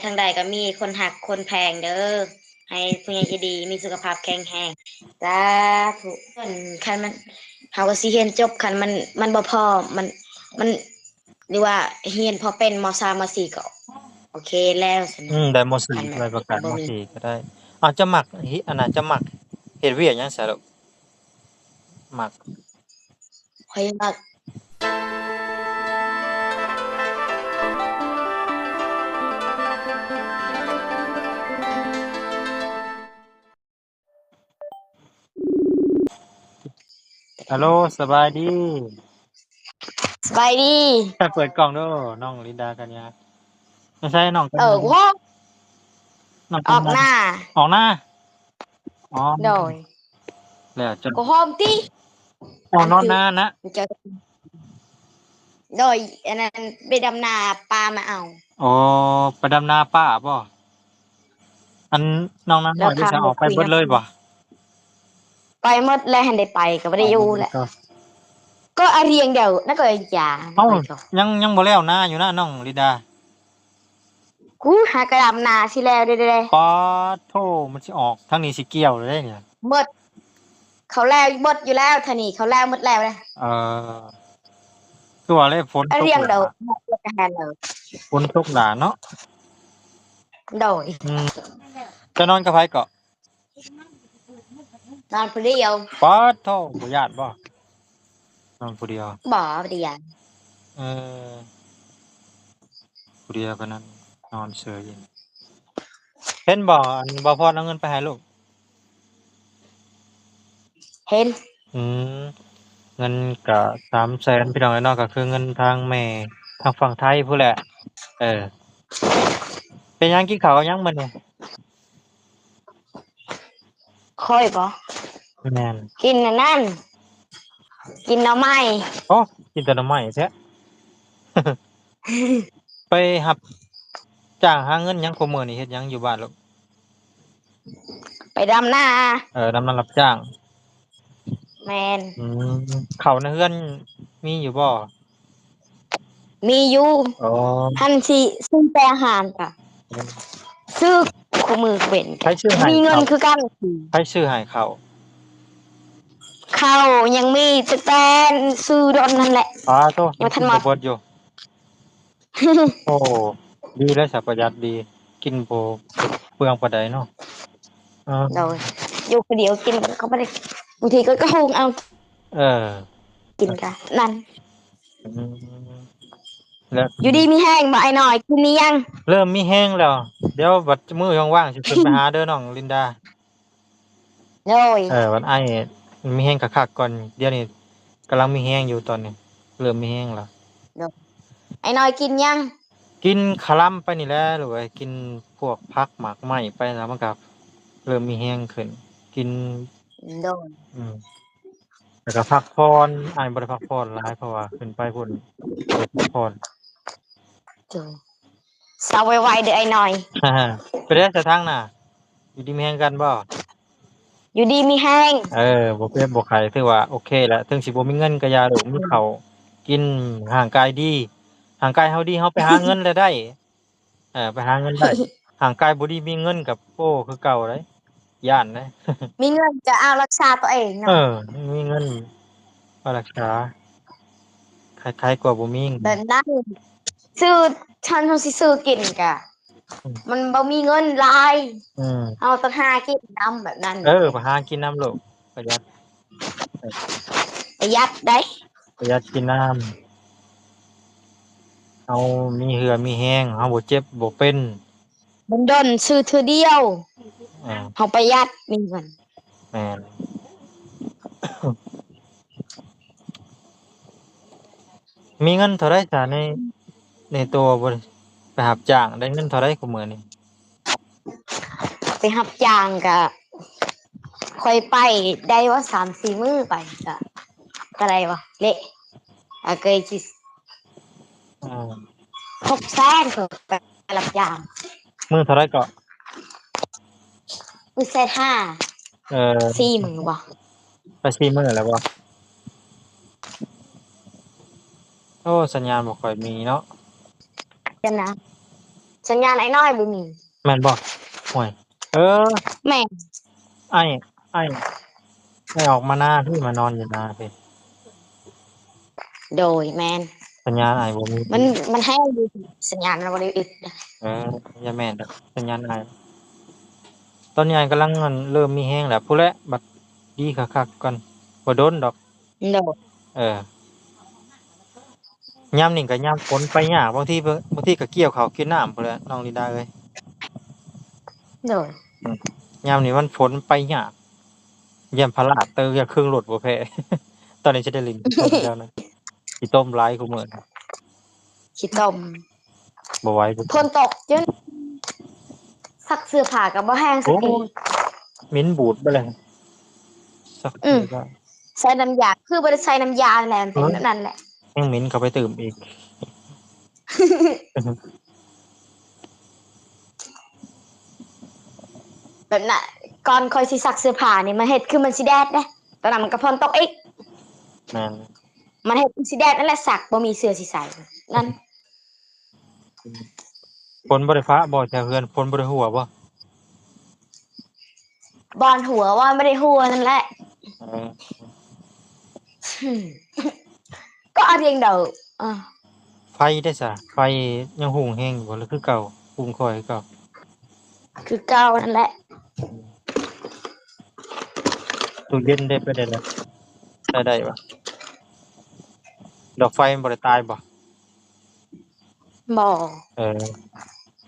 ທາງໃດກໍມີຄົນຮັກຄົນແພງເດີ ໃຫ້ຜູ້ໃຫຍ່ໃຈດີມີສຸຂະພາບແຂງແຮງ ສາທຸ. ຄັນມັນ ເຮົາກໍຊິຮຽນຈົບ ຄັນມັນ ມັນບໍ່ພໍ ມັນ ມັນ ຫຼືວ່າຮຽນພໍເປັນ ມໍສາມ ມໍສີ່ ກໍໂອເຄແລ້ວຊັ້ນ. ອືມ ໄດ້ ມໍສີ່ ໄດ້ປະກາດ ມໍສີ່ ກໍໄດ້. ເອົາ ເຈົ້າມັກ ອັນນ່າ ເຈົ້າມັກເຮັດວຽກຫຍັງຊະລູກ? ມັກ ຂ້ອຍມັກ ຮັລໂຫຼ ສະບາຍດີ. ສະບາຍດີ. ເປີດກ້ອງເດີ້ ນ້ອງລິນດາກັນຍາ. ຢູ່ໃສນ້ອງກັນຍາ? ເອີ ນ້ອງ ອອກນາ. ອອກນາ? ອໍ ໂດຍ. ແລ້ວຈະ ກໍຫອມຕິ. ເອົານອນນານະ. ໂດຍ ອັນນັ້ນໄປດຳນາ ປາມາເອົາ. ອໍ ໄປດຳນາປາບໍ? ອັນນ້ອງນາງນ້ອຍເດ ອອກໄປເບິດເລີຍບໍ? ໄປໝົດແລ້ວ ຫັ້ນໄດ້ໄປ ກໍບໍ່ໄດ້ຢູ່ແຫຼະ. ກໍອາຮຽງດຽວ ນັ້ນກໍຢ່າ. ເອົ້າ ຍັງ ຍັງບໍ່ແລ້ວນາຢູ່ນະ ນ້ອງລິນດາ. ກູຫາກະດຳນາຊິແລ້ວເດ້. ປາດໂທ້ ມັນຊິອອກ ທາງນີ້ຊິກ່ຽວເລີຍເດ້ນີ້. ໝົດ ເຂົາແລ້ວໝົດຢູ່ແລ້ວ ທາງນີ້ເຂົາແລ້ວໝົດແລ້ວເດ້. ເອີ ຄືວ່າແລ້ວ ຝົນຕົກຫຼາ ຝົນຕົກຫຼາເນາະ. ໂດຍ. ອືມ ຈະນອນກັບໃຜເກາະ? ນອນຜູ້ດຽວ. ປາດໂທ້ ບໍ່ຢ້ານບໍ່? ນອນຜູ້ດຽວ. ບໍ່ໄດ້ຢ້ານ. ເອີ ຜູ້ດຽວກໍນັ້ນ ນອນເຊີຍຢູ່. ເຫັນບໍ່ ອັນ ບ່າວພອນເອົາເງິນໄປໃຫ້ລູກ? ເຫັນ. ອືມ ເງິນກະສາມແສນ ພີ່ນ້ອງເອີຍເນາະ ກໍຄືເງິນທາງແມ່ ທາງຝັ່ງໄທພຸ້ນແຫຼະ. ເອີ ເປັນຫຍັງ ກິນເຂົ້າກັບຫຍັງມື້ນີ້? ຂ້ອຍບໍ? ແມ່ນ. ກິນອັນນັ້ນ ກິນໜໍ່ໄມ້. ໂອ້ ກິນແຕ່ໜໍ່ໄມ້ແທ້. ໄປຮັບຈ້າງຫາເງິນຫຍັງ ຄູ່ມື້ນີ້ເຮັດຫຍັງຢູ່ບ້ານລູກ? ໄປດຳນາ. ເອີ ດຳນາຮັບຈ້າງ. ແມ່ນ. ອືມ ເຂົ້າໃນເຮືອນມີຢູ່ບໍ່? ມີຢູ່. ອໍ ຫັ້ນຊິຊື້ແຕ່ອາຫານກະ ອືມ ຊື້ຄູ່ມື້ເປັນ. ໃຜຊື້ໃຫ້? ມີເງິນຄືກັນ. ໃຜຊື້ໃຫ້ເຂົ້າ? ເຂົ້າຍັງມີແຕ່ ແຕ່ຊື້ດົນນັ້ນແຫຼະ. ປາໂທ້ ຍັງບໍ່ທັນໝົດ ຍັງບໍ່ເບິດຢູ່. ໂອ້ ດີແລ້ວສະ ປະຢັດດີ ກິນບໍ່ເປືອງປານໃດເນາະ. ເອີ ໂດຍ ຢູ່ຜູ້ດຽວກິນກໍບໍ່ໄດ້ ບາງທີກໍ ກໍຫຸງເອົາ. ເອີ ກິນກະນັ້ນ. ອືມ ແລ້ວ ຢູ່ດີມີແຮງບໍ່ອ້າຍນ້ອຍ? ກິນອີ່ຫຍັງ? ເລີ່ມມີແຮງແລ້ວ ດຽວບັດມື້ວ່າງໆຊິຂຶ້ນໄປຫາເດີ ນ້ອງລິນດາ. ໂດຍ. ເອີ ບັດອ້າຍມີແຮງຄັກໆກ່ອນ ດຽວນີ້ກຳລັງມີແຮງຢູ່ຕອນນີ້ ເລີ່ມມີແຮງແລ້ວ. ໂດຍ. ອ້າຍນ້ອຍກິນຫຍັງ? ກິນຄະລຳໄປນີ້ແຫຼະລູກເອີຍ ກິນພວກຜັກໝາກໄມ້ໄປແລ້ວ ມັນກໍເລີ່ມມີແຮງຂຶ້ນ ກິນ. ໂດຍ. ອືມ ແລ້ວກໍພັກຜ່ອນ ອ້າຍບໍ່ໄດ້ພັກຜ່ອນຫຼາຍ ເພາະວ່າຂຶ້ນໄປພຸ້ນໄດ້ພັກຜ່ອນ. ໂດຍ. ເຊົາໄວໆເດີອ້າຍນ້ອຍ. ເປັນໃດສະທາງໜ້າ ຢູ່ດີມີແຮງກັນບໍ່? ຢູ່ດີມີແຮງ. ເອີ ບໍ່ເຈັບບໍ່ໄຂ້ ຖືວ່າໂອເຄແລ້ວ ເຖິງຊິບໍ່ມີເງິນກໍຢ່າລູກ ມີເຂົ້າກິນ ຮ່າງກາຍດີ ຮ່າງກາຍເຮົາດີ ເຮົາໄປຫາເງິນແລ້ວໄດ້. ເອີ ໄປຫາເງິນໄດ້ ຮ່າງກາຍບໍ່ດີ ມີເງິນກໍ ໂອ້ ຄືເກົ່າເດ້ ຢ້ານເດ້. ມີເງິນກໍເອົາລັກສາຕົວເອງເນາະ. ເອີ ມີເງິນກໍລັກສາ ໄຄໆກວ່າບໍ່ມີ. ແບບນັ້ນ ຊື້ ຄັນເຮົາຊິຊື້ກິນກະ ອືມ ມັນບໍ່ມີເງິນຫຼາຍ. ອືມ ເຮົາຕ້ອງຫາກິນນຳແບບນັ້ນ. ເອີ ໄປຫາກິນນຳໂລດ ປະຢັດ ປະຢັດໄດ໋ ປະຢັດກິນນຳ. ເຮົາມີເຫື່ອມີແຮງ ເຮົາບໍ່ເຈັບບໍ່ເປັນ. ດົນໆຊື້ເທື່ອດຽວ. ເອີ ເຮົາປະຢັດມີເງິນ. ແມ່ນ. ມີເງິນເທົ່າໃດຊະ ໃນ ໃນໂຕ ໄປຮັບຈ້າງ ໄດ້ເງິນເທົ່າໃດຄູ່ມື້ນີ້? ໄປຮັບຈ້າງກະ ຂ້ອຍໄປໄດ້ວ່າສາມສີ່ມື້ໄປ ກະ ກະໄດ້ວ່າເລະ ອາ ເກີຍຊິ ອືມ ຫົກແສນ ຂ້ອຍໄປຮັບຈ້າງ. ມື້ເທົ່າໃດເກາະ? ມື້ແສນຫ້າ. ເອີ ສີ່ມື້ບໍ່? ໄປສີ່ມື້ແລ້ວບໍ່? ໂອ້ ສັນຍານບໍ່ຄ່ອຍມີເນາະ. ເປັນນະ? ສັນຍານອ້າຍນ້ອຍບໍ່ມີ. ແມ່ນບໍ່? ໂອ້ຍ ເອີ ແມ່ນ. ອ້າຍ ອ້າຍ ອ້າຍອອກມານາພີ້ ມານອນຢູ່ນາພີ້. ໂດຍ ແມ່ນ. ສັນຍານອ້າຍບໍ່ມີ ມັນ ມັນແຮງຢູ່ ສັນຍານມັນບໍ່ໄດ້ອຶດ. ເອີ ຢ່າແມ່ນດອກ ສັນຍານອ້າຍ. ຕອນນີ້ອ້າຍກຳລັງ ອັນ ເລີ່ມມີແຮງແລ້ວ ພຸ້ນແຫຼະ ບັດດີຄັກໆກ່ອນ ບໍ່ດົນດອກ. ໂດຍ. ເອີ ຍາມນີ້ກໍຍາມຝົນໄປຍາກ ບາງທີ ບາງທີກໍກ່ຽວເຂົ້າກ່ຽວນ້ຳພຸ້ນແຫຼະ ນ້ອງລິນດາເອີຍ. ໂດຍ. ອືມ ຍາມນີ້ມັນຝົນໄປຍາກ ຢ້ານພະລາດເຕີ ຢ້ານເຄື່ອງລົດບໍ່ແພ້. ຕອນນີ້ຊິໄດ້ຫຼິ້ນຂີ້ຕົມແລ້ວນະ ຂີ້ຕົມຫຼາຍຄຸມື້ນີ້ ຂີ້ຕົມ ບໍ່ໄຫວ ຝົນຕົກຈົນ ຊັກເສື້ອຜ້າກໍບໍ່ແຫ້ງສັກທີ. ໂອ້ ເໝັນບູດເບິດເລີຍ ຊັກ ອືມ ໃສ່ນ້ຳຢາ ຄືບໍ່ໄດ້ໃສ່ນ້ຳຢາແຫຼະ ມັນເປັນແບບນັ້ນແຫຼະ ແຮງເໝັນເຂົ້າໄປຕື່ມອີກ. ແບບນັ້ນ ກ່ອນຂ້ອຍຊິຊັກເສື້ອຜ້ານີ້ ມັນເຮັດຄືມັນຊິແດດເດ້ ຕອນນັ້ນມັນກໍຝົນຕົກອີກ. ແມ່ນ. ມັນເຮັດຄືຊິແດດນັ້ນແຫຼະ ຊັກບໍ່ມີເສື້ອຊິໃສ່ນັ້ນ. ຝົນບໍ່ໄດ້ຟ້າບໍ່ ແຖວເຮືອນ ຝົນບໍ່ໄດ້ຫົວບໍ່? ບ່ອນຫົວວ່າບໍ່ໄດ້ຫົວນັ້ນແຫຼະ. ເອີ ກໍອາດຍັງເດົາ ອາ ໄຟເດ້ຊະ? ໄຟຍັງຮຸ່ງແຮງຢູ່ບໍ່ ຫຼືຄືເກົ່າ ຮຸ່ງຄ່ອຍຄືເກົ່າ? ຄືເກົ່ານັ້ນແຫຼະ. ຕູ້ເຢັນເດ້ ໄປໄດ້ແລ້ວ ໃຊ້ໄດ້ບໍ່? ດອກໄຟມັນບໍ່ໄດ້ຕາຍບໍ່? ບໍ່. ເອີ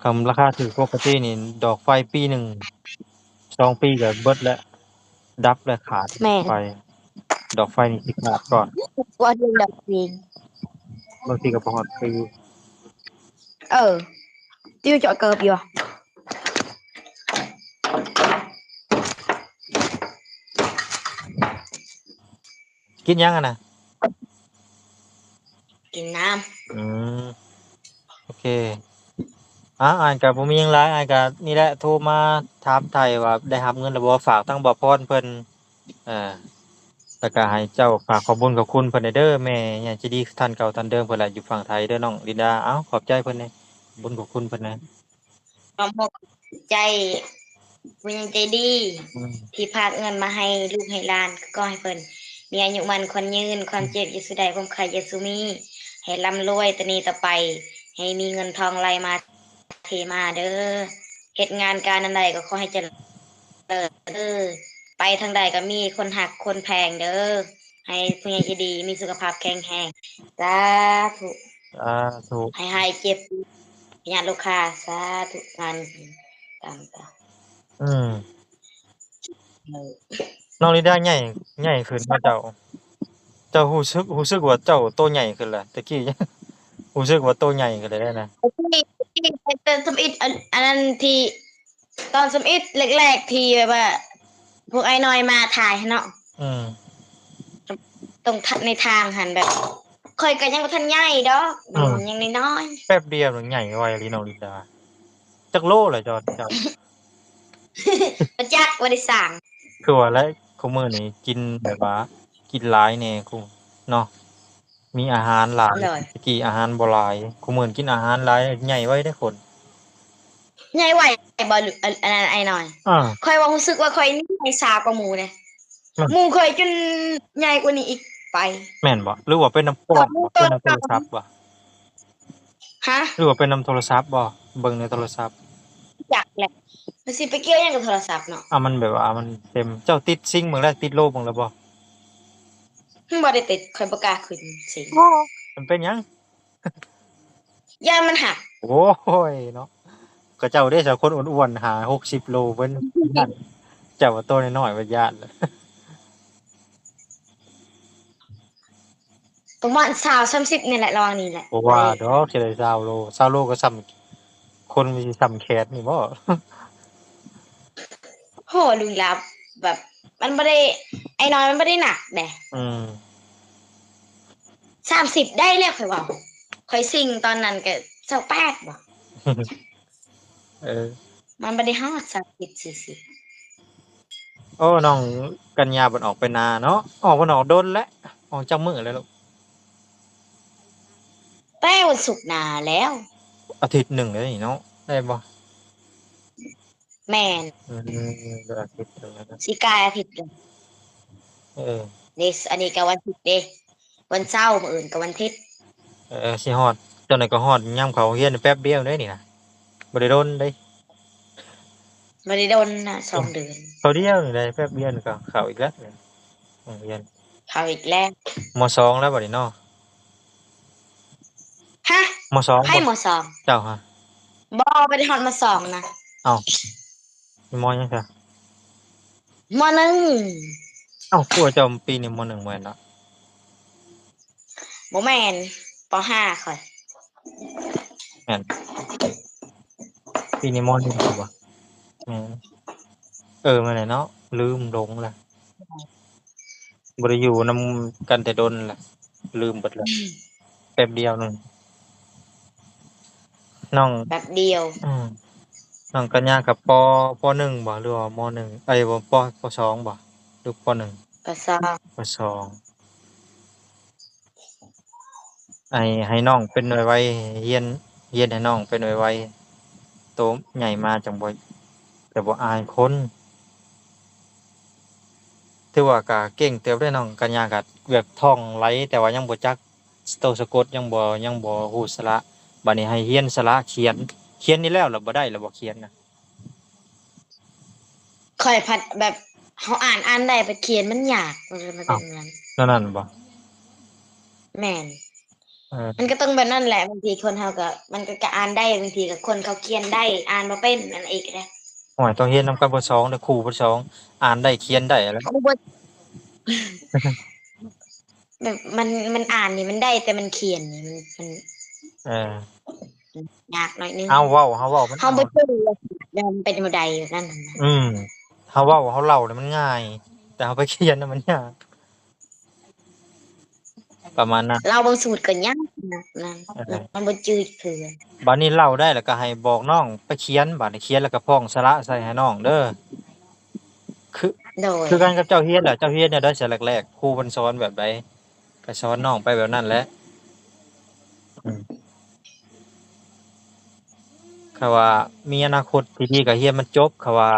ຄຳລາຄາຖືກປົກກະຕິນີ້ ດອກໄຟປີໜຶ່ງ ສອງປີກໍເບິດແລ້ວ ດັບແລ້ວ ຂາດ. ແມ່ນ. ໄຟ ດອກໄຟນີ້ຊິຂາດກ່ອນ ກວ່າເດືອນດອກເອງ ບາງທີກໍບໍ່ຮອດປີ. ເອີ ຕິວເຈາະເກີບຢູ່. ກິນຫຍັງຫັ້ນນະ? ກິນນ້ຳ. ອືມ ໂອເຄ. ອາ ອ້າຍກໍບໍ່ມີຫຍັງຫຼາຍ ອ້າຍກໍນີ້ແຫຼະ ໂທມາຖາມໄຖ່ວ່າໄດ້ຮັບເງິນແລ້ວບໍ່ ຝາກທາງບ່າວພອນເພິ່ນ ເອີ ແລ້ວກໍໃຫ້ເຈົ້າຝາກຂອບບຸນຂອບຄຸນເພິ່ນແດ່ເດີ ແມ່ໃຫຍ່ໃຈດີທ່ານເກົ່າທ່ານເດີມເພິ່ນແຫຼະ ຢູ່ຝັ່ງໄທເດີ ນ້ອງລິນດາ. ເອົ້າ ຂອບໃຈເພິ່ນແດ່ ບຸນຂອບຄຸນເພິ່ນແດ່. ຂອບໃຈຜູ້ໃຫຍ່ໃຈດີ ອືມ ທີ່ຝາກເງິນມາໃຫ້ລູກໃຫ້ຫຼານ ກໍຂໍໃຫ້ເພິ່ນມີອາຍຸໝັ້ນຂວັນຍືນ ຄວາມເຈັບຢ່າສູ່ໄດ້ ຄວາມໄຂ້ຢ່າສູ່ມີ ໃຫ້ລ່ຳລວຍແຕ່ນີ້ຕໍ່ໄປ ໃຫ້ມີເງິນທອງໄຫຼມາເທມາເດີ. ເຮັດງານການອັນໃດກໍຂໍໃຫ້ຈະເລີນເດີ ໄປທາງໃດກໍມີຄົນຮັກຄົນແພງເດີ. ໃຫ້ຜູ້ໃຫຍ່ໃຈດີມີສຸຂະພາບແຂງແຮງ ສາທຸ ສາທຸ. ໃຫ້ຫາຍເຈັບ ພະຍາດໂລຄາ ສາທຸ. ງານການ ອືມ ເອີ ນ້ອງລິນດາໃຫຍ່ ໃຫຍ່ຂຶ້ນເນາະເຈົ້າ. ເຈົ້າຮູ້ສຶກ ຮູ້ສຶກວ່າເຈົ້າໂຕໃຫຍ່ຂຶ້ນລະ ແຕ່ກີ້ ຮູ້ສຶກວ່າໂຕໃຫຍ່ຂຶ້ນແລ້ວນະ. ຕອນທຳອິດ ອັນ ອັນນັ້ນທີ່ ຕອນທຳອິດແລກໆ ທີ່ແບບວ່າພວກອ້າຍນ້ອຍມາຖ່າຍຫັ້ນເນາະ ອືມ ຕ້ອງ ໃນທາງຫັ້ນ ແບບຂ້ອຍກໍຍັງບໍ່ທັນໃຫຍ່ດອກ ອືມ ຍັງນ້ອຍໆ ແປັບດຽວໃຫຍ່ໄວອີ່ຫຼີນ້ອງລິນດາ. ຈັກໂລລະເຈົ້າ ເຈົ້າ? ບໍ່ຈັກ ບໍ່ໄດ້ຊັ່ງ. ຄືວ່າແຫຼະ ຄູ່ມື້ນີ້ກິນແບບວ່າກິນຫຼາຍແດ່ ເນາະ ມີອາຫານຫຼາຍ. ໂດຍ. ແຕ່ກີ້ອາຫານບໍ່ຫຼາຍ ຄູ່ມື້ກິນອາຫານຫຼາຍ ໃຫຍ່ໄວເດ້ຄົນ. ໃຫຍ່ໄວບໍ່ ອັນ ອັນນັ້ນອ້າຍນ້ອຍ? ເອີ ຂ້ອຍວ່າຮູ້ສຶກວ່າຂ້ອຍນີ້ໃຫຍ່ຊ້າກວ່າໝູ່ເດ້. ແມ່ນ. ໝູ່ຂ້ອຍຈົນໃຫຍ່ກວ່ານີ້ອີກໄປ. ແມ່ນບໍ່? ຫຼືວ່າເປັນນຳກ້ອງ ເປັນນຳໂທລະສັບບໍ່? ຮະ? ຫຼືວ່າເປັນນຳໂທລະສັບບໍ່? ເບິ່ງໃນໂທລະສັບ. ຈັກແຫຼະ ມັນຊິໄປກ່ຽວຫຍັງກັບໂທລະສັບເນາະ. ອ່າ ມັນແບບວ່າມັນເຕັມ. ເຈົ້າຕິດຊິງເບິ່ງແລ້ວ ຕິດໂລເບິ່ງແລ້ວບໍ່? ບໍ່ໄດ້ຕິດ ຂ້ອຍບໍ່ກ້າຂຶ້ນຊິງ. ມັນເປັນຫຍັງ? ຢ້ານມັນຫັກ. ໂອ້ຍເນາະ ເຂົາເຈົ້າເດ້ຊະ ຄົນອ້ວນໆ ຫ້າຫົກສິບໂລເພິ່ນ ເຈົ້າວ່າໂຕນ້ອຍໆ ເພິ່ນຢ້ານ. ປະມານຊາວ ສາມສິບນີ້ແຫຼະ ລະຫວ່າງນີ້ແຫຼະ. ບໍ່ວ່າດອກ ຊິໄດ້ຊາວໂລ ຊາວໂລກໍສ່ຳຄົນ ມັນຊິສ່ຳແຂນນີ້ບໍ່? ໂຫ ລຸງລາວແບບ ມັນບໍ່ໄດ້ ໄອ້ນ້ອຍມັນບໍ່ໄດ້ໜັກເດ້. ອືມ ສາມສິບໄດ້ແລ້ວ ຂ້ອຍເວົ້າ ຂ້ອຍຊິງຕອນນັ້ນກໍຊາວແປດບໍ? ເອີ ມັນບໍ່ໄດ້ຮອດສາມສິບສີ່ສິບ. ໂອ້ ນ້ອງກັນຍາເພິ່ນອອກໄປນາເນາະ. ອອກ ເພິ່ນອອກດົນແລ້ວ ອອກຈັກມື້ແລ້ວລູກ? ແຕ່ວັນສຸກໜ້າແລ້ວ ອາທິດໜຶ່ງແລ້ວນີ້ເນາະ. ໄດ້ບໍ່? ແມ່ນ ອືມ ເດືອນອາທິດເລີຍນະ ຊິກາຍອາທິດເລີຍ ເອີ ເດ ອັນນີ້ກໍວັນທິດເດ ວັນເສົາ ມື້ອື່ນກໍວັນທິດ ເອີ ຊິຮອດ ເຈົ້າໜ້ອຍກໍຮອດຍາມເຂົ້າໂຮງຮຽນແປັບດຽວເດ້ນີ້ນະ ບໍ່ໄດ້ດົນເດ້ ບໍ່ໄດ້ດົນນະ ສອງເດືອນ ເຂົ້າດຽວນີ້ແຫຼະ ແປັບດຽວນີ້ກໍເຂົ້າອີກແລ້ວ ໂຮງຮຽນ ເຂົ້າອີກແລ້ວ ມໍສອງແລ້ວບັດນີ້ເນາະ ຮະ ມໍສອງ ໃຜມໍສອງ ເຈົ້າຫະ ບໍ່ ບໍ່ໄດ້ຮອດມໍສອງນະ ເອົ້າ ມໍຫຍັງຊະ ມໍໜຶ່ງ ເອົ້າ ຄືວ່າເຈົ້າປີນີ້ມໍໜຶ່ງແມ່ນເນາະ ບໍ່ແມ່ນ ປໍຫ້າຂ້ອຍ ແມ່ນ ປີນີ້ມໍໜຶ່ງບໍ່ ແມ່ນ ເອີ ແມ່ນແຫຼະເນາະ ລືມຫຼົງລະ ບໍ່ໄດ້ຢູ່ນຳກັນແຕ່ດົນລະ ລືມເບິດລະ ແປັບດຽວໜຶ່ງ ນ້ອງ ແປັບດຽວ ອືມ ນ້ອງກັນຍາກັບ ປໍ ປໍໜຶ່ງບໍ່ ຫຼືວ່າມໍໜຶ່ງ ເອີຍ ປໍ ປໍສອງບໍ່ ຫຼືປໍໜຶ່ງ ປໍສອງ ປໍສອງ ໃຫ້ ໃຫ້ນ້ອງເປັນໄວໆ ຮຽນ ຮຽນໃຫ້ນ້ອງເປັນໄວໆ ໂຕໃຫຍ່ມາຈັ່ງບໍ່ ຈະບໍ່ອາຍຄົນ ຖືວ່າກະເກັ່ງເຕີບເດ້ນ້ອງກັນຍາ ກະແບບທ່ອງໄຫຼ ແຕ່ວ່າຍັງບໍ່ຈັກໂຕສະກົດ ຍັງບໍ່ ຍັງບໍ່ຮູ້ສະຫຼະ ບາດນີ້ໃຫ້ຮຽນສະຫຼະຂຽນ ຂຽນນີ້ແລ້ວລະບໍ່ໄດ້ລະບໍ່ຂຽນນະ. ຂ້ອຍພັດແບບເຮົາອ່ານ ອ່ານໄດ້ ໄປຂຽນມັນຍາກ ມັນເປັນແນວນັ້ນ ແນວນັ້ນບໍ? ແມ່ນ ເອີ ມັນກໍຕ້ອງແບບນັ້ນແຫຼະ ບາງທີຄົນເຮົາກໍ ມັນກໍ ກໍອ່ານໄດ້ ບາງທີກໍຄົນເຂົາຂຽນໄດ້ ອ່ານບໍ່ເປັນ ອັນນັ້ນອີກເດ້. ໂອ້ຍ ຕ້ອງຮຽນນຳກັນ ປ.ສອງ ເດີ ຄູ ປ.ສອງ ອ່ານໄດ້ ຂຽນໄດ້ແລ້ວ ແບບມັນ ມັນອ່ານນີ້ມັນໄດ້ ແຕ່ມັນຂຽນນີ້ມັນ ມັນ ເອີ ມັນຍາກໜ້ອຍໜຶ່ງ. ເຮົາເວົ້າ ເຮົາເວົ້າມັນ ເຮົາບໍ່ຮູ້ວ່າມັນເປັນແນວໃດ ແບບນັ້ນນະ. ອືມ ເຮົາເວົ້າ ເຮົາເລົ່ານີ້ມັນງ່າຍ ແຕ່ເຮົາໄປຂຽນນະມັນຍາກ ປະມານນັ້ນ. ເລົ່າບາງສູດກໍຍາກນະ ເອີ ມັນບໍ່ຈືດເຄືອ. ບາດນີ້ເລົ່າໄດ້ແລ້ວກໍໃຫ້ບອກນ້ອງໄປຂຽນ ບາດນີ້ຂຽນແລ້ວກໍພ້ອງສະຫຼະໃສ່ໃຫ້ນ້ອງເດີ. ຄື ໂດຍ ຄືກັນກັບເຈົ້າຮຽນແຫຼະ ເຈົ້າຮຽນແນວໃດ ແຕ່ແລກໆ ຄູເພິ່ນສອນແບບໃດ ກໍສອນນ້ອງໄປແບບນັ້ນແຫຼະ. ອືມ ຄັນວ່າມີອະນາຄົດທີ່ດີກໍຮຽນມັນຈົບ ຄັນວ່າ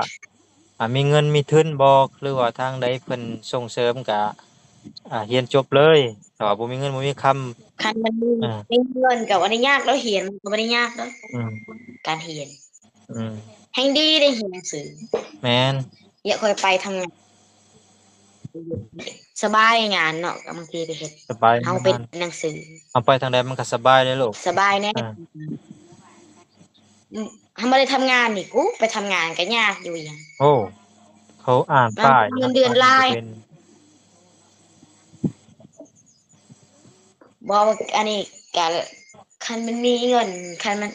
ອ່າ ມີເງິນມີທຶນບໍ່ ຫຼືວ່າທາງໃດເພິ່ນສົ່ງເສີມກະ ອ່າ ຮຽນຈົບເລີຍ ຖ້າວ່າບໍ່ມີເງິນບໍ່ມີຄຳ. ຄັນມັນມີ ເອີ ມີເງິນກໍບໍ່ໄດ້ຍາກດອກ ຮຽນມັນກໍບໍ່ໄດ້ຍາກດອກ. ອືມ ການຮຽນ ອືມ ແຮ່ງດີໄດ້ຮຽນໜັງສື. ແມ່ນ ຢາກຄ່ອຍໄປທຳງານ ສະບາຍງານເນາະ ບາງທີໄປເຮັດ ສະບາຍ ເຮົາໄປ ງານ ເຮັດໜັງສື ເຮົາໄປທາງໃດມັນກໍສະບາຍເດ້ລູກ ສະບາຍແນ່. ເອີ ອືມ ເຮົາບໍ່ໄດ້ທຳງານນີ້ ກູໄປທຳງານກໍຍາກຢູ່ຫຍັງ. ໂອ້ ເຂົາອ່ານປ້າຍ ເງິນເດືອນຫຼາຍ ບໍ່ ອັນນີ້ກະ ຄັນມັນມີເງິນ ຄັນມັນ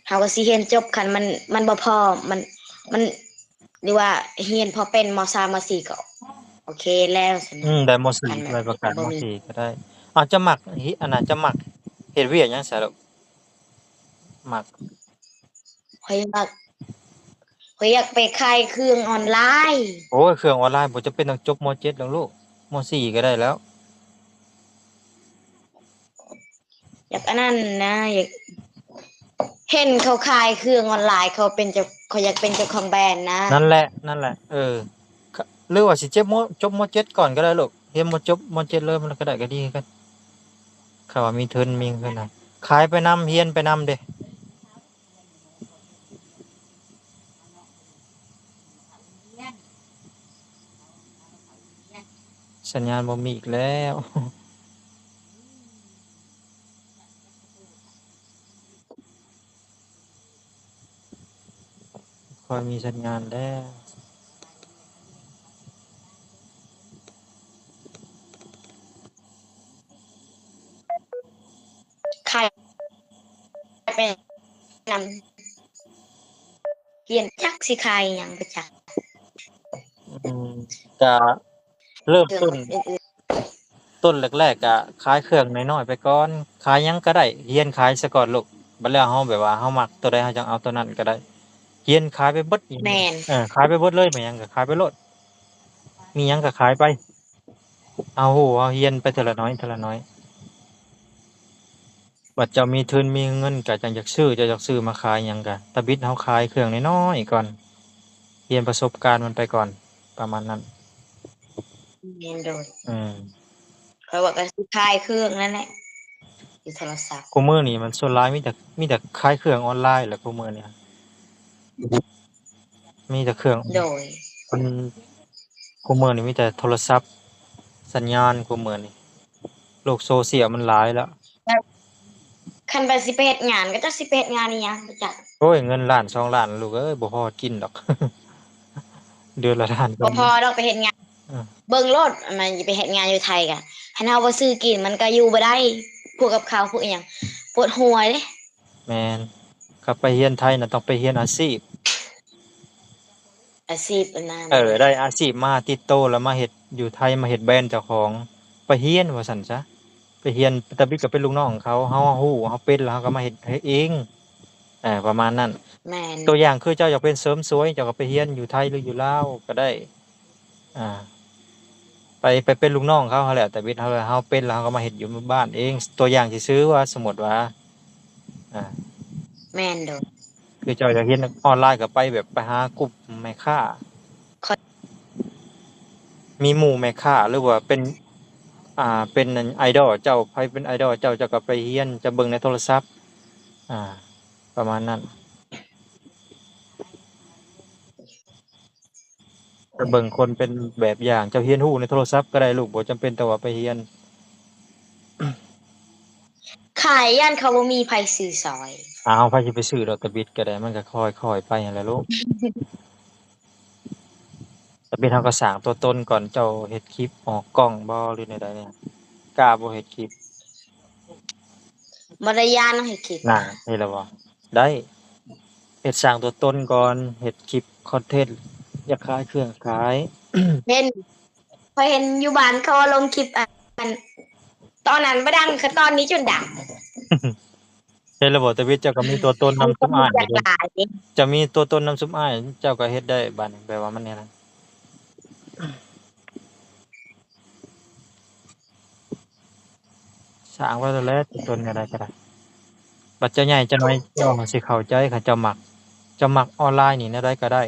ເຮົາກໍຊິຮຽນຈົບ ຄັນມັນ ມັນບໍ່ພໍ ມັນ ມັນ ຫຼືວ່າຮຽນພໍເປັນ ມໍສາມ ມໍສີ່ ກໍໂອເຄແລ້ວຊັ້ນ. ອືມ ໄດ້ມໍສີ່ ໃບປະກາດມໍສີ່ກໍໄດ້. ເອົາ ເຈົ້າມັກ ອັນນັ້ນ ເຈົ້າມັກເຮັດວຽກຫຍັງຊະລູກ? ມັກ ຂ້ອຍມັກ ຂ້ອຍຢາກໄປຂາຍເຄື່ອງອອນລາຍ. ໂອ້ຍ ເຄື່ອງອອນລາຍບໍ່ຈຳເປັນຕ້ອງຈົບ ມໍເຈັດ ດອກລູກ ມໍສີ່ ກໍໄດ້ແລ້ວ. ຢາກອັນນັ້ນນະ ຢາກ ເຫັນເຂົາຂາຍເຄື່ອງອອນລາຍ ເຂົາເປັນເຈົ້າ ເຂົາຢາກເປັນເຈົ້າຂອງແບຣນນະ. ນັ້ນແຫຼະ ນັ້ນແຫຼະ ເອີ ຫຼືວ່າຊິເຈັບ ຈົບ ມໍເຈັດ ກ່ອນກໍໄດ້ລູກ ຮຽນ ມໍຈົບ ມໍເຈັດ ເລີຍ ມັນກໍໄດ້ ກໍດີຄືກັນ. ຄັນວ່າມີທຶນ ມີເງິນນະ ຂາຍໄປນຳ ຮຽນໄປນຳເດ້. ສັນຍານບໍ່ມີອີກແລ້ວ. ຄ່ອຍມີສັນຍານແລ້ວ. ຂາຍໄປນຳ ຮຽນຈັກຊິຂາຍຫຍັງໄປຈັກ. ອືມ ກະເລີ່ມຕົ້ນ ເຄື່ອງອື່ນໆ ຕົ້ນແລກໆ ກະຂາຍເຄື່ອງນ້ອຍໆ ໄປກ່ອນ ຂາຍຫຍັງກໍໄດ້ ຮຽນຂາຍສາກ່ອນລູກ ບັດແລ້ວເຮົາແບບວ່າເຮົາມັກໂຕໃດ ເຮົາຈັ່ງເອົາໂຕນັ້ນກໍໄດ້ ຮຽນຂາຍໄປເບິດ. ແມ່ນ ເອີ ຂາຍໄປເບິດເລີຍ ແມ່ນຫຍັງກໍຂາຍໄປໂລດ ມີຫຍັງກໍຂາຍໄປ ເຮົາຮູ້ ເຮົາຮຽນໄປເທື່ອລະໜ້ອຍ ເທື່ອລະໜ້ອຍ. ບັດເຈົ້າມີທຶນມີເງິນກໍຈັ່ງຢາກຊື້ ເຈົ້າຢາກຊື້ມາຂາຍຫຍັງກໍ ຕາບິດເຮົາຂາຍເຄື່ອງນ້ອຍໆກ່ອນ ຮຽນປະສົບການມັນໄປກ່ອນ ປະມານນັ້ນ. ແມ່ນໂດຍ. ອືມ ຂ້ອຍວ່າກໍຊິຂາຍເຄື່ອງນັ້ນແຫຼະ ຢູ່ໂທລະສັບ. ຄູ່ມື້ນີ້ມັນສ່ວນຫຼາຍມີແຕ່ ມີແຕ່ຂາຍເຄື່ອງອອນລາຍແຫຼະ ຄູ່ມື້ນີ້ ມີແຕ່ເຄື່ອງ ໂດຍ ມັນ ຄູ່ມື້ນີ້ມີແຕ່ໂທລະສັບ ສັນຍານຄູ່ມື້ນີ້ ໂລກໂຊຊຽວມັນຫຼາຍແລ້ວ. ແບບ ຄັນວ່າຊິໄປເຮັດງານ ກໍຈັກຊິໄປເຮັດງານອີ່ຫຍັງ ບໍ່ຈັກ. ໂອ້ຍ ເງິນລ້ານສອງລ້ານ ລູກເອີຍ ບໍ່ພໍກິນດອກ ເດືອນລະລ້ານ ບໍ່ພໍດອກໄປເຮັດງານ. ເອີ ເບິ່ງໂລດ ອັນນັ້ນ ໄປເຮັດງານຢູ່ໄທກະ ຄັນເຮົາບໍ່ຊື້ກິນ ມັນກະຢູ່ບໍ່ໄດ້ ພວກກັບເຂົ້າ ພວກອີ່ຫຍັງ ປວດຫົວເດ້. ແມ່ນ ຄັນໄປຮຽນໄທນະ ຕ້ອງໄປຮຽນອາຊີບ. ອາຊີບອັນນັ້ນ ເອີ ໄດ້ອາຊີບມາຕິດໂຕ ແລ້ວມາເຮັດຢູ່ໄທ ມາເຮັດແບຣນເຈົ້າຂອງ ໄປຮຽນວ່າຊັ້ນຊະ ໄປຮຽນ ຕາບິດກໍເປັນລູກນ້ອງເຂົາ ເຮົາຮູ້ ເຮົາເປັນ ແລ້ວເຮົາກໍມາເຮັດ ເຮັດເອງ ເອີ ປະມານນັ້ນ. ແມ່ນ ຕົວຢ່າງຄືເຈົ້າຢາກເປັນເສີມສວຍ ເຈົ້າກໍໄປຮຽນຢູ່ໄທ ຫຼື ຢູ່ລາວກໍໄດ້ ອ່າ ໄປ ໄປເປັນລູກນ້ອງເຂົາຫັ້ນແຫຼະ ຕາບິດ ເຮົາ ເຮົາເປັນແລ້ວເຮົາກໍມາເຮັດຢູ່ບ້ານເອງ ຕົວຢ່າງຊື່ໆວ່າ ສົມມຸດວ່າ ອ່າ ແມ່ນໂດຍ. ຄືເຈົ້າຢາກຮຽນອອນລາຍກໍໄປແບບໄປຫາກຸ່ມແມ່ຄ້າ ມີໝູ່ແມ່ຄ້າ ຫຼືວ່າເປັນ ອ່າ ເປັນໄອດອລເຈົ້າ ໃຜເປັນໄອດອລເຈົ້າ ເຈົ້າກໍໄປຮຽນ ຈະເບິ່ງໃນໂທລະສັບ ອ່າ ປະມານນັ້ນ. ໄປເບິ່ງຄົນເປັນແບບຢ່າງ ເຈົ້າຮຽນຮູ້ໃນໂທລະສັບກໍໄດ້ລູກ ບໍ່ຈຳເປັນຕ້ອງວ່າໄປຮຽນ. ຂາຍ ຢ້ານເຂົາບໍ່ມີໃຜຊື້ຊ່ອຍ. ອ້າວ ໃຜຊິໄປຊື້ດອກ ຕາບິດກໍໄດ້ ມັນກໍຄ່ອຍໆໄປຫັ້ນແຫຼະລູກ. ຕາບິດເຮົາກໍສ້າງຕົວຕົນກ່ອນ ເຈົ້າເຮັດຄລິບອອກກ້ອງບໍ່ ຫຼືແນວໃດນີ້ ກ້າບໍ່ເຮັດຄລິບ? ບໍ່ໄດ້ຢ້ານເນາະ ເຮັດຄລິບ ນັ້ນ ເຫັນແລ້ວບໍ່? ໄດ້ ເຮັດສ້າງຕົວຕົນກ່ອນ ເຮັດຄລິບຄອນເທັນ ຢາກຂາຍເຄື່ອງຂາຍ ເຫັນ ຂ້ອຍເຫັນຢູ່ບ້ານເຂົາເອົາລົງຄລິບ ອັນ ຕອນນັ້ນບໍ່ດັງ ຄືຕອນນີ້ຈົນດັງ. ເຫັນແລ້ວບໍ່ ຕາວິດ ເຈົ້າກໍມີຕົວຕົນນຳຊຸມອ້າຍເດ້ ເຈົ້າມີຕົວຕົນນຳຊຸມອ້າຍ ເຈົ້າກໍເຮັດໄດ້ບາດນີ້ ແບບວ່າມັນແນວນັ້ນ. ສ້າງໄວ້ແລ້ວແຫຼະ ຕົວຕົນແນວໃດກໍໄດ້ ບັດເຈົ້າໃຫຍ່ຈັກໜ້ອຍ ເຈົ້າຊິເຂົ້າໃຈ ຄັນເຈົ້າມັກ ເຈົ້າມັກອອນລາຍນີ້ ແນວໃດກໍໄດ້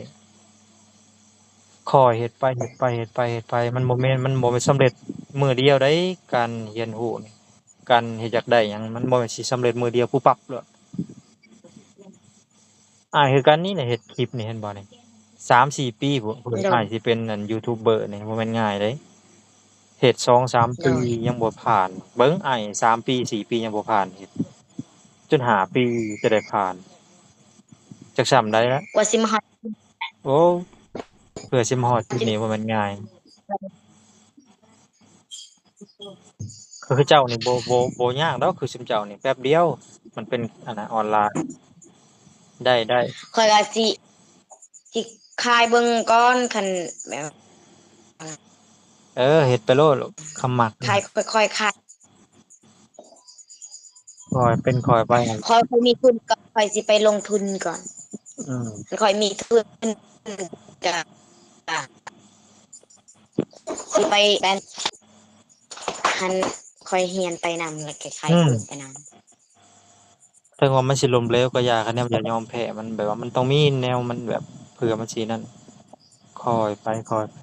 ຄ່ອຍເຮັດໄປ ເຮັດໄປ ເຮັດໄປ ເຮັດໄປ ມັນບໍ່ແມ່ນ ມັນບໍ່ແມ່ນສຳເລັດມື້ດຽວໃດ ການຮຽນຮູ້ນີ້ ການເຮັດຢາກໄດ້ຫຍັງ ມັນບໍ່ແມ່ນຊິສຳເລັດມື້ດຽວປຸບປັບໂລດ. ອ້າຍຄືກັນນີ້ແຫຼະ ເຮັດຄລິບນີ້ ເຫັນບໍ່ນີ້ ສາມສີ່ປີພຸ້ນ ເພິ່ນ ໂດຍ ອ້າຍຊິເປັນ ອັນ ຢູທູບເບີນີ້ ບໍ່ແມ່ນງ່າຍເດ້ ເຮັດສອງສາມປີ ໂດຍ ຍັງບໍ່ຜ່ານ ເບິ່ງອ້າຍ ສາມປີສີ່ປີ ຍັງບໍ່ຜ່ານ ເຮັດຈົນຫ້າປີ ຈະໄດ້ຜ່ານ ຈັກສ່ຳໃດລະ ກວ່າຊິມາຮອດ ໂອ້ ເພື່ອຊິມາຮອດຈຸດນີ້ບໍ່ແມ່ນງ່າຍ. ຄືເຈົ້ານີ້ບໍ່ ບໍ່ ບໍ່ຍາກດອກ ຄືຊຸມເຈົ້ານີ້ແປັບດຽວ ມັນເປັນອັນນະອອນລາຍ ໄດ້ ໄດ້ ຂ້ອຍກໍຊິ ຊິຂາຍເບິ່ງກ່ອນ ຄັນແບບ ເອີ ເຮັດໄປໂລດ ຄຳມັກ ຂາຍ ຄ່ອຍໆຂາຍ ຄ່ອຍເປັນຄ່ອຍໄປ ຄ່ອຍ ຄ່ອຍມີທຶນກໍຄ່ອຍຊິໄປລົງທຶນກ່ອນ ອືມ ຄ່ອຍມີທຶນກໍ ຊິໄປແບບຫັ້ນ ຄ່ອຍຮຽນໄປນຳ ແລ້ວກໍຂາຍ ອືມ ເຄື່ອງໄປນຳ ເຖິງວ່າມັນຊິລົ້ມເຫຼວກໍຢ່າ ຄະແນນຢ່າຍອມແພ້ ມັນແບບວ່າມັນຕ້ອງມີແນວມັນແບບ ເພື່ອມັນຊິນັ້ນ ຄ່ອຍໄປ ຄ່ອຍໄປ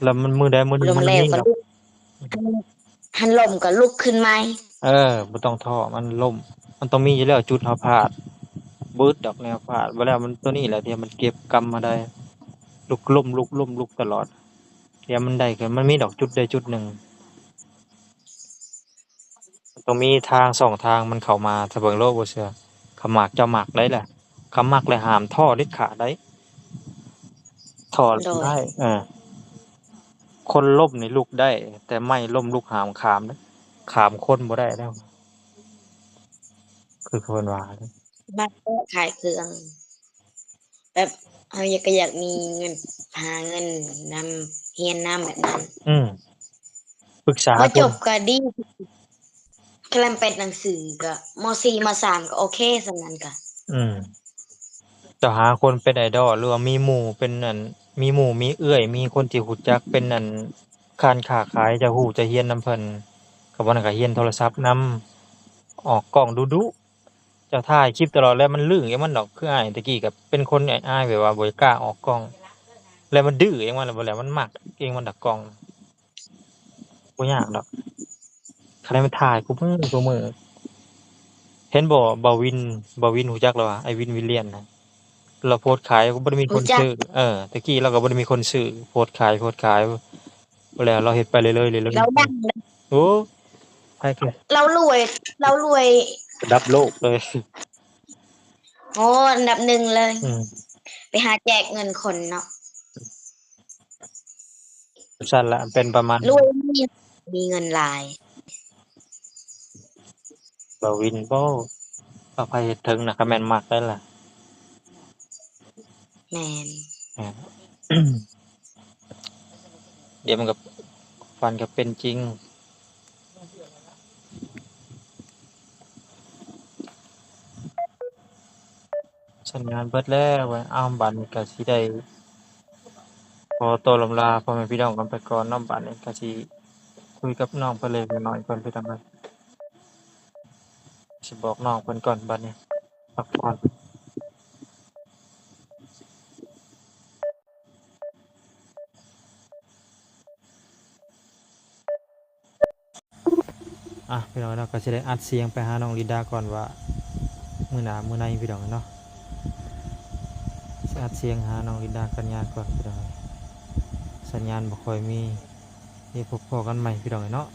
ແລ້ວມັນມື້ໃດມື້ໜຶ່ງມັນມີດອກ ຄັນລົ້ມກໍລຸກຂຶ້ນໃໝ່ ເອີ ບໍ່ຕ້ອງທໍ້ ມັນລົ້ມ ມັນຕ້ອງມີຢູ່ແລ້ວ ຈຸດເຮົາພາດ ບຶດດອກແນວພາດ ບໍ່ແລ້ວມັນ ໂຕນີ້ແຫຼະທີ່ມັນເກັບກຳມາໄດ້ ລຸກລົ້ມ ລຸກລົ້ມ ລຸກຕະຫຼອດ ດຽວມັນໄດ້ຄືນ ມັນມີດອກຈຸດໃດຈຸດໜຶ່ງ ຕ້ອງມີທາງ ຊ່ອງທາງມັນເຂົ້າມາ ຖ້າເບິ່ງໂລດບໍ່ເຊື່ອ ຂະໝາກເຈົ້າມັກໄດ້ລະ ຂະໝາກແລ້ວຫ້າມທໍ້ເດັດຂາດໄດ້ ທໍ້ ໂດຍ ໄດ້ ເອີ ຄົນລົ້ມນີ້ລຸກໄດ້ ແຕ່ໄມ້ລົ້ມລຸກຫ້າມຂາມເດ້ ຂາມຄົນບໍ່ໄດ້ແລ້ວ ຄືເພິ່ນວ່າເດ້ ມັກຂາຍເຄື່ອງ ແບບເຮົາຢາກ ກໍຢາກມີເງິນ ຫາເງິນນຳ ຮຽນນຳແບບນັ້ນ ອືມ ປຶກສາ ມ.ຈົບກໍດີ ຄັນແລ່ນໄປໜັງສືກໍ ມ.ສີ່ ມ.ສາມ ກໍໂອເຄ ສ່ຳນັ້ນກໍ ອືມ ເຈົ້າຫາຄົນເປັນໄອດອລ ຫຼືວ່າມີໝູ່ເປັນອັນ ມີໝູ່ມີເອື້ອຍ ມີຄົນທີ່ຮູ້ຈັກເປັນອັນ ການຄ້າຂາຍ ເຈົ້າຮູ້ ເຈົ້າຮຽນນຳເພິ່ນ ກໍບໍ່ນັ້ນກໍຮຽນໂທລະສັບນຳ ອອກກ້ອງດຸໆ. ເຈົ້າຖ່າຍຄລິບຕະຫຼອດແລ້ວ ມັນລຶ້ງເອງມັນດອກ. ຄືອ້າຍແຕ່ກີ້ກໍເປັນຄົນອາຍໆ ແບບວ່າບໍ່ກ້າອອກກ້ອງ ແລ້ວມັນດື້ເອງມັນ ແລ້ວມັນມັກເອງມັນດອກກ້ອງ. ບໍ່ຍາກດອກ ຄັນໃຫ້ມັນຖ່າຍຄູ່ມື້ຄູ່ມື້. ເຫັນບໍ່ ບ່າວວິນ ບ່າວວິນ ຮູ້ຈັກລາວຫວາ? ອ້າຍວິນ ວິນລຽນນະ ລາວໂພສຂາຍ ກໍບໍ່ໄດ້ມີຄົນຊື້. ເອີ ແຕ່ກີ້ລາວກໍບໍ່ໄດ້ມີຄົນຊື້ ໂພສຂາຍ ໂພສຂາຍ ແລ້ວລາວເຮັດໄປເລື້ອຍໆ ເລື້ອຍໆ. ລາວດັງ ໂອ້ ໃຜກໍ ລາວລວຍ ລາວລວຍ ລະດັບໂລກເລີຍ. ໂອ້ ອັນດັບໜຶ່ງເລີຍ. ອືມ ໄປຫາແຈກເງິນຄົນເນາະ. ຊັ້ນລະ ເປັນປະມານ ລວຍມີ ມີເງິນຫຼາຍ. ບ່າວວິນ ໂອ້ ເອົາໃຜເຮັດເຖິງນະ ຄັນແມ່ນມັກໄດ້ລະ. ແມ່ນ ແມ່ນ ດຽວມັນກໍ ຝັນກໍເປັນຈິງ. ສັນຍານເບິດແລ້ວ. ເອົ້າ ບັດນີ້ກໍຊິໄດ້ຂໍໂຕລ່ຳລາພໍ່ແມ່ພີ່ນ້ອງກັນໄປກ່ອນເນາະ. ບັດນີ້ກໍຊິຄຸຍກັບນ້ອງເພິ່ນເລັກນ້ອຍກ່ອນ ພີ່ນ້ອງເອີຍ. ຊິບອກນ້ອງເພິ່ນກ່ອນ ບັດນີ້ພັກຜ່ອນ. ອ່ະ ພີ່ນ້ອງເນາະ ກໍຊິໄດ້ອັດສຽງໄປຫານ້ອງລິນດາກ່ອນວ່າ ມື້ໜ້າມື້ໃນ ພີ່ນ້ອງເນາະ. ຊິອັດສຽງຫານ້ອງລິນດາກັນຍາກ່ອນ ພີ່ນ້ອງ. ສັນຍານບໍ່ຄ່ອຍມີ. ດຽວພົບພໍ້ກັນໃໝ່ ພີ່ນ້ອງເນາະ.